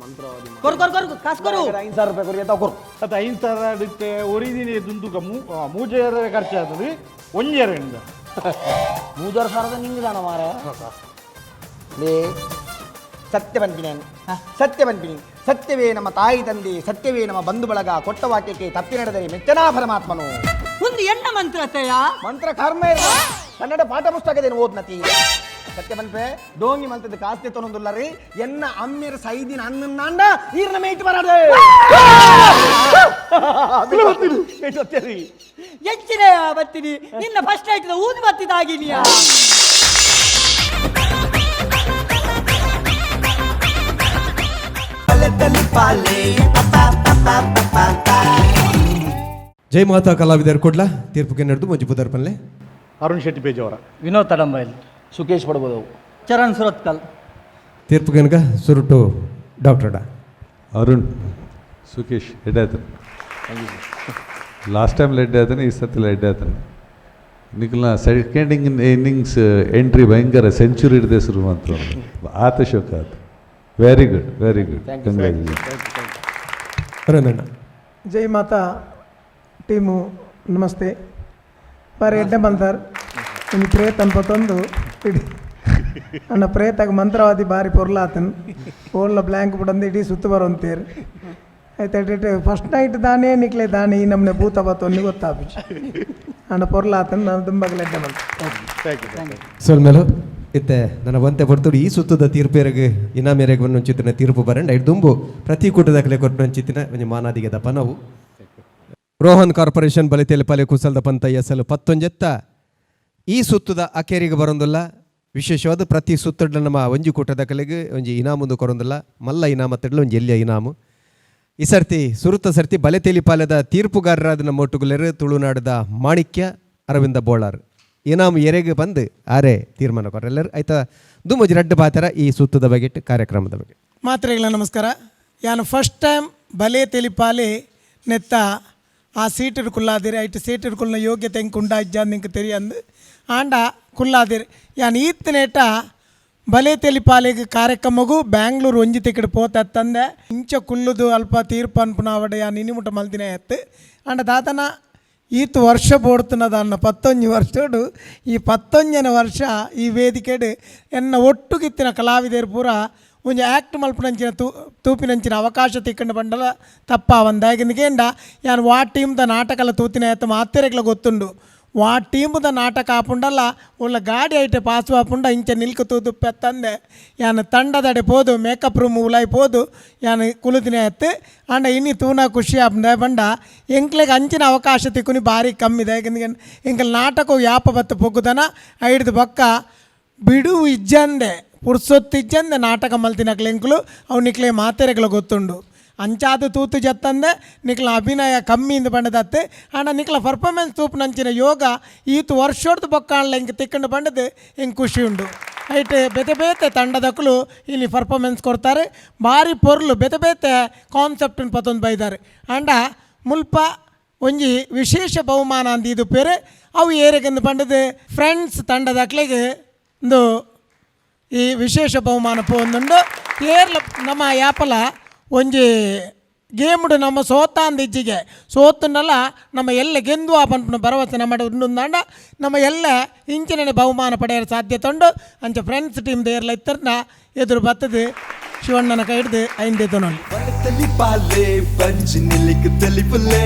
[SPEAKER 5] ಮಂತ್ರವಾದಿ
[SPEAKER 8] ಕೊರು ಕೊರು ಕೊರು ಕಾಸು ಕೊರು
[SPEAKER 5] 5,000 ರೂಪಾಯಿ ಕೊರಿ ಕೊರು
[SPEAKER 7] ಅದು 5,000 ಅಡುತ್ತೆ ಒರಿದಿನಿ ದುಂದುಕ ಮೂಜೇರ ಖರ್ಚಾಗ್ತದೆ ಒಂಜೇರಿಂದ
[SPEAKER 5] 3,000 ನಿಂಗೆ ದಾನ ಮಾರ ಲೇ ಸತ್ಯ ಬನ್ಪಿನಿ ಸತ್ಯ ಬನ್ಪಿನಿ ಸತ್ಯವೇ ನಮ್ಮ ತಾಯಿ ತಂದೆ ಸತ್ಯವೇ ನಮ್ಮ ಬಂಧು ಬಳಗ ಕೊಟ್ಟ ವಾಕ್ಯಕ್ಕೆ ತಪ್ಪಿ ನಡೆದರೆ ಮೆಚ್ಚನಾ ಪರಮಾತ್ಮನು
[SPEAKER 8] ಒಂದು ಎಣ್ಣ ಮಂತ್ರ ತಯ
[SPEAKER 5] ಮಂತ್ರ ಕರ್ಮ ಕನ್ನಡ ಪಾಠ ಪುಸ್ತಕದೇನು ಓದ್ನತಿ ಸತ್ಯ ಬನ್ಪೆ ಡೋಂಗಿ ಮಂತ್ರದ ಕಾಸ್ತಿ ತೊನೊಂದುಲ್ಲರಿ ಎನ್ನ ಅಮ್ಮಿರ ಸೈದಿನ ಅನ್ನಂಡ ಈರ್ನ ಮೇಯ್ತು ಬರದೆ
[SPEAKER 8] ಎಂಚಿನ ಬತ್ತೀನಿ ನಿನ್ನ ಫಸ್ಟ್ ನೈಟ್ ಊದು ಬತ್ತಿದಾಗಿನಿಯಾ
[SPEAKER 1] ಬಲೆ ತಲಿ ಪಾಲೆ ಪಾ
[SPEAKER 2] pa pa.
[SPEAKER 3] ಜೈ ಮಾತಾ ಕಲಾವಿದರು ಕೊಡ್ಲ ತೀರ್ಪುಗೆ ನಡೆದು ಮಂಜು ಪುದರ್ಪನ್ಲೆ.
[SPEAKER 7] ಅರುಣ್ ಶೆಟ್ಟಿ ಪೇಜಾವರ,
[SPEAKER 6] ವಿನೋದ್ ತಡಂಬೈಲ್,
[SPEAKER 5] ಸುಖೇಶ್ ಪಡ್ಬೋದು,
[SPEAKER 6] ಚರಣ್ ಸುರತ್ಕಲ್.
[SPEAKER 3] ತೀರ್ಪುಗೆನಗ ಸುರುಟು ಡಾಕ್ಟರ್ ಡಾ
[SPEAKER 10] ಅರುಣ್ ಸುಖೇಶ್ ಎಡ್ಡೆ ಆಯ್ತು. Last time lead ಆಯ್ತಾನೆ, ಈ ಸತಿ ಲೆಡ್ ಆಯ್ತಾನೆ. ನಿಖಲ್ನ second innings entry ಭಯಂಕರ ಸೆಂಚುರಿ ಹಿಡಿದೆ ಶುರು ಅಂತ ಆತ ಶೋಕ ಆತು. Very good, very good, congratulation.
[SPEAKER 3] ಅರುಣಣ್ಣ.
[SPEAKER 11] ಜೈ ಮಾತಾ ಟೀಮು ನಮಸ್ತೆ. ಬಾರಿ ಎಡ್ಡೆ ಬಂತಾರ್ ಒಂದು ಪ್ರೇತ ಅನ್ಪತ್ತೊಂದು ಇಡೀ ಅಣ್ಣ ಪ್ರೇತಾಗ ಮಂತ್ರವಾದಿ ಬಾರಿ ಪೊರ್ಲಾತನ್ ಓಳ್ಳ ಬ್ಲ್ಯಾಂಕ್ ಬಿಡಂದು ಇಡೀ ಸುತ್ತು ಬರೋಂತೇರು ಆಯ್ತು. ಫಸ್ಟ್ ನೈಟ್ ದಾನೇ ನಿಕ್ಲೆ ದಾನೆ ಈ ನಮ್ಮನೆ ಭೂತ ಬತ್ತೊಂದು ಗೊತ್ತಾಪಿಚು ಅಣ್ಣ ಪೊರ್ಲಾತನ್ ನಾನು ದುಂಬಗಲ ಎಡ್ಡೆ ಬಂತ.
[SPEAKER 3] ಸೊಲ್ಮೇಲು ಇತ್ತೆ ನನ್ನ ಒಂತೆ ಪಡ್ತುಡು ಈ ಸುತ್ತದ ತೀರ್ಪೇರೆಗ್ ಇನಾಮೇರೆಗ್ ಒಂಚಿತ್ತಿನ ತೀರ್ಪು ಬರಂಡ್ ಐಟ್ ದುಂಬು ಪ್ರತಿ ಕೂಟದಾಖಲೆ ಕೊಟ್ಟು ಒಂಚಿತ್ತಿನ ಒಂಜಿ ಮಾನಾದಿಗೆ ದಪ್ಪ ನಾವು ರೋಹನ್ ಕಾರ್ಪೊರೇಷನ್ ಬಲಿತೇಲಿ ಪಾಲೆ ಕುಸಲ್ದ ಪಂತ ಎಸಲು ಪತ್ತೊಂಜೆತ್ತ ಈ ಸುತ್ತದ ಅಕೇರಿಗೆ ಬರೋಂದಿಲ್ಲ. ವಿಶೇಷವಾದ ಪ್ರತಿ ಸುತ್ತಡ್ಲ ನಮ್ಮ ಒಂಜಿ ಕೂಟದ ಕಲೆಗೆ ಒಂಜಿ ಇನಾಮೊಂದು ಕೊರೊಂದಿಲ್ಲ, ಮಲ್ಲ ಇನಾಮತ್ತಡ್ಲ ಒಂಜಿ ಎಲ್ಲಿಯ ಇನಾಮು. ಈ ಸರ್ತಿ ಸುರುತ ಸರ್ತಿ ಬಲೆತೇಲಿ ಪಾಲೆದ ತೀರ್ಪುಗಾರರಾದ ನಮ್ಮ ಒಟ್ಟುಗುಲೆರು ತುಳುನಾಡದ ಮಾಣಿಕ್ಯ ಅರವಿಂದ ಬೋಳಾರ್ ಇನಾಮು ಎರೆಗೆ ಬಂದು ಆರೆ ತೀರ್ಮಾನ ಕೊರ ಎಲ್ಲರೂ ಆಯ್ತಾ. ದುಮ್ಮಜಿ ರಡ್ಡು ಪಾತರ ಈ ಸುತ್ತದ ಬಗ್ಗೆ ಕಾರ್ಯಕ್ರಮದ ಬಗ್ಗೆ.
[SPEAKER 11] ಮಾತ್ರೆಗಳ ನಮಸ್ಕಾರ. ಯಾನು ಫಸ್ಟ್ ಟೈಮ್ ಬಲೆ ತೆಲಿಪಾಲೆ ನೆತ್ತ ಆ ಸೀಟು ಕುಲ್ಲಾದಿರಿ ಐಟ್ ಸೀಟು ಕುಲ್ನ ಯೋಗ್ಯತೆ ಎಂಕ್ ಉಂಡಾ ಇಜ್ಜಾಂದ್ ಎಂಕ್ ತೆರಿಯಂದು ಆಂಡ ಕುಲ್ಲಾದಿರಿ. ಯಾನ್ ಈತ್ನೇಟ ಬಲೆ ತೆಲಿಪಾಲೆಗ್ ಕಾರ್ಯಕ್ರಮಗೂ ಬ್ಯಾಂಗ್ಳೂರು ಒಂಜಿ ತಿಕ್ಕಡ್ ಪೋತತ್ತಂದೆ ಇಂಚ ಕುಲ್ಲುದು ಅಲ್ಪ ತೀರ್ಪು ಅನ್ಪುನಾವಡೆ ಯಾನ್ ಇನಿಮುಟ ಮಲ್ದಿನ ಎತ್ತು. ಆಂಡ ದಾದನ ಈತ್ ವರ್ಷ ಬೋಡ್ತನದನ್ನ ಪತ್ತೊಂಜಿ ವರ್ಷಡು ಈ ಪತ್ತೊಂಜನ ವರ್ಷ ಈ ವೇದಿಕೆಡ್ ಎನ್ನ ಒಟ್ಟುಗಿತ್ತಿನ ಕಲಾವಿದರು ಪೂರ ಒಂಜಿ ಆ್ಯಕ್ಟ್ ಮಲ್ಪುನಂಚಿನ ತೂಪಿನಂಚಿನ ಅವಕಾಶ ತಿಕ್ಕಂಡು ಬಂಡಲ ತಪ್ಪಾವಂದಾಗಿಂದ ಯಾನ್ ವಾ ಟೀಮ್ದ ನಾಟಕಲ ತೂತಿನ ಎತ್ತ ಮಾತೆರೆಗ್ಲ ಗೊತ್ತುಂಡು. ವಾ ಟೀಮ್ದ ನಾಟಕ ಆಪುಂಡಲ್ಲ ಉಳ್ಳ ಗಾಡಿ ಐಟೆ ಪಾಸು ಆಪುಂಡ ಇಂಚ ನಿಲ್ಕು ತೂದು ಪೆತ್ತಂದೆ ಯಾನ್ ತಂಡದಡೆ ಪೋದು ಮೇಕಪ್ ರೂಮ್ ಉಲಾಯಿ ಪೋದು ಯಾನ್ ಕುಲುದಿನ ಎತ್ತು. ಆಂಡ ಇನಿ ತೂನ ಖುಷಿ ಆಪುಂಡ ಬಂಡ ಎಂಕ್ಲೆಗ್ ಅಂಚಿನ ಅವಕಾಶ ತಿಕ್ಕುನಿ ಭಾರಿ ಕಮ್ಮಿದೆ. ಎಂಕಲ್ ನಾಟಕ ಯಾಪ ಬತ್ತು ಪೊಗ್ಗುದನ ಐಡ್ದು ಬೊಕ್ಕ ಬಿಡು ಇಜ್ಜಂದೆ ಪುರ್ಸೊತ್ತು ಇಜ್ಜಂದೆ ನಾಟಕ ಮಲ್ತಿನಕ್ಲೆ ಎಂಕುಲು ಅವು ನಿಕ್ಲೆ ಮಾತೆರೆಗ್ಲ ಗೊತ್ತುಂಡು. ಅಂಚಾದ ತೂತು ಜತ್ತಂದೆ ನಿಕ್ಲ ಅಭಿನಯ ಕಮ್ಮಿಂದ ಬಂಡದತ್ತೆ. ಆಂಡ ನಿಕ್ಲ ಪರ್ಫಾರ್ಮೆನ್ಸ್ ತೂಪುನಂಚಿನ ಯೋಗ ಈತ್ ವರ್ಷೊಡ್ದು ಬೊಕ್ಕಾಣ್ಲ ಎಂಕ್ ತಿಕ್ಕಂಡು ಬಂಡದು ಎಂಕ್ ಖುಷಿ ಉಂಡು. ಐಟ್ ಬೇತೆ ಬೇತೆ ತಂಡದಕ್ಕಲು ಇಲ್ಲಿ ಪರ್ಫಾರ್ಮೆನ್ಸ್ ಕೊಡ್ತಾರೆ ಭಾರಿ ಪೊರ್ಲು ಬೇತೆ ಬೇತೆ ಕಾನ್ಸೆಪ್ಟ್ ಪತ್ತೊಂದು ಬೈದಾರೆ. ಆಂಡ ಮುಲ್ಪ ಒಂಜಿ ವಿಶೇಷ ಬಹುಮಾನ ಅಂದ್ ಇದು ಪೇರೆ ಅವು ಏರೆಗೆಂದು ಪಂಡದು ಫ್ರೆಂಡ್ಸ್ ತಂಡದಕ್ಲೆಗ್ ಒಂದು ಈ ವಿಶೇಷ ಬಹುಮಾನ ಪೋಂದುಂಡು. ಏರ್ಲ ನಮ್ಮ ಯಾಪಲ ಒಂಜಿ ಗೇಮ್ಡು ನಮ್ಮ ಸೋತಾಂದ ಇಜ್ಜಿಗೆ ಸೋತುನಲ್ಲ ನಮ್ಮ ಎಲ್ಲ ಗೆಂದುವ ಪನ್ಪುನ ಭರವಸೆ ನಮ್ಮ ಉಂಡುಂದಾಂಡ ನಮ್ಮ ಎಲ್ಲ ಇಂಚಿನ ಬಹುಮಾನ ಪಡೆಯಲು ಸಾಧ್ಯತೆ ಉಂಡು. ಅಂಚ ಫ್ರೆಂಡ್ಸ್ ಟೀಮ್ ಏರ್ಲ ಇತ್ತರ್ನ ಎದುರು ಬತ್ತದು ಶಿವಣ್ಣನ ಕೈ ಹಿಡ್ದು ಐಂದೆ ತೊನೊಲಿ.
[SPEAKER 1] ಬಲತಲಿ ಬಂಜಿ ನಿಲ್ಲಿಕ್ ತಲಿಪುಲೆ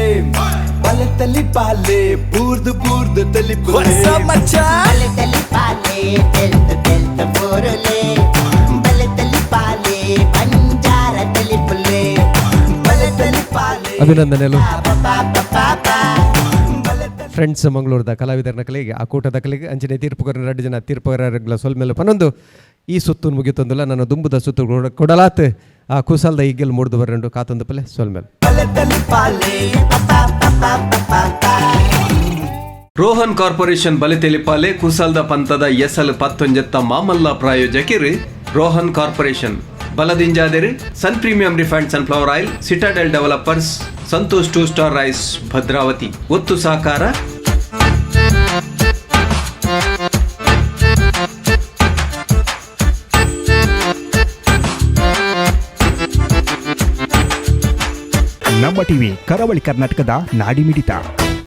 [SPEAKER 1] ಬಲತಲಿ ಪಾಲೆ ಬೂರ್ದು ಬೂರ್ದು ತಲಿಪುಲೆ
[SPEAKER 2] ಬಲೆ ತಲಿಪಾಲೆ ತೆಲ್ತ ತೆಲ್ತ ಬೋರುಲೆ ಬಲೆ ತಲಿಪಾಲೆ ಬಂಜಾರ ತಲಿಪುಲೆ ಬಲೆ ತಲಿಪಾಲೆ
[SPEAKER 3] ಅಭಿನಂದನೆಗಳು.
[SPEAKER 2] ಪಾ ಪಾ ಪಾ.
[SPEAKER 3] ಫ್ರೆಂಡ್ಸ್ ಮಂಗಳೂರದ ಕಲಾವಿದರನ ಕಲೆಗೆ ಆ ಕೂಟದ ಕಲೆಗೆ ಅಂಚನೆ ತೀರ್ಪುಗಾರರ ಎರಡು ಜನ ತೀರ್ಪುಗಾರರ ಸೊಲ್ಮೇಲೆ ಪನ್ನೊಂದು ಈ ಸುತ್ತು ಮುಗಿತೊಂದಿಲ್ಲ. ನನ್ನ ದುಂಬುದ ಸುತ್ತು ಕೊಡಲಾತ್ ಆ ಕುಸಲ್ದ ಈಗೆಲ್ ಮೂಡ್ದು ಬರಂಡು ಕಾತೊಂದು ಪಲ್ಲೆ ಸೊಲ್ಮೇಲೆ.
[SPEAKER 1] ಬಲೆ ತಲಿಪಾಲೆ
[SPEAKER 2] ಪಾ ಪಾ ಪಾ ಪಾ.
[SPEAKER 4] ರೋಹನ್ ಕಾರ್ಪೊರೇಷನ್ ಬಲಿತೆಲಿಪಾಲೆ ಕುಸಲ್ದ ಪಂತದ ಎಸಲ್ ಪತ್ತೊಂಜೆತ್ತ ಮಾಮಲ್ಲ ಪ್ರಾಯೋಜಕಿರು ರೋಹನ್ ಕಾರ್ಪೊರೇಷನ್ ಬಲದಿಂಜಾದಿರು Sun Premium refined sunflower oil, Citadel developers, Santosh two star rice, Bhadravati. ಒತ್ತು ಸಹಕಾರ
[SPEAKER 12] ನಮ್ಮ ಟಿವಿ ಕರಾವಳಿ ಕರ್ನಾಟಕದ ನಾಡಿಮಿಡಿತ.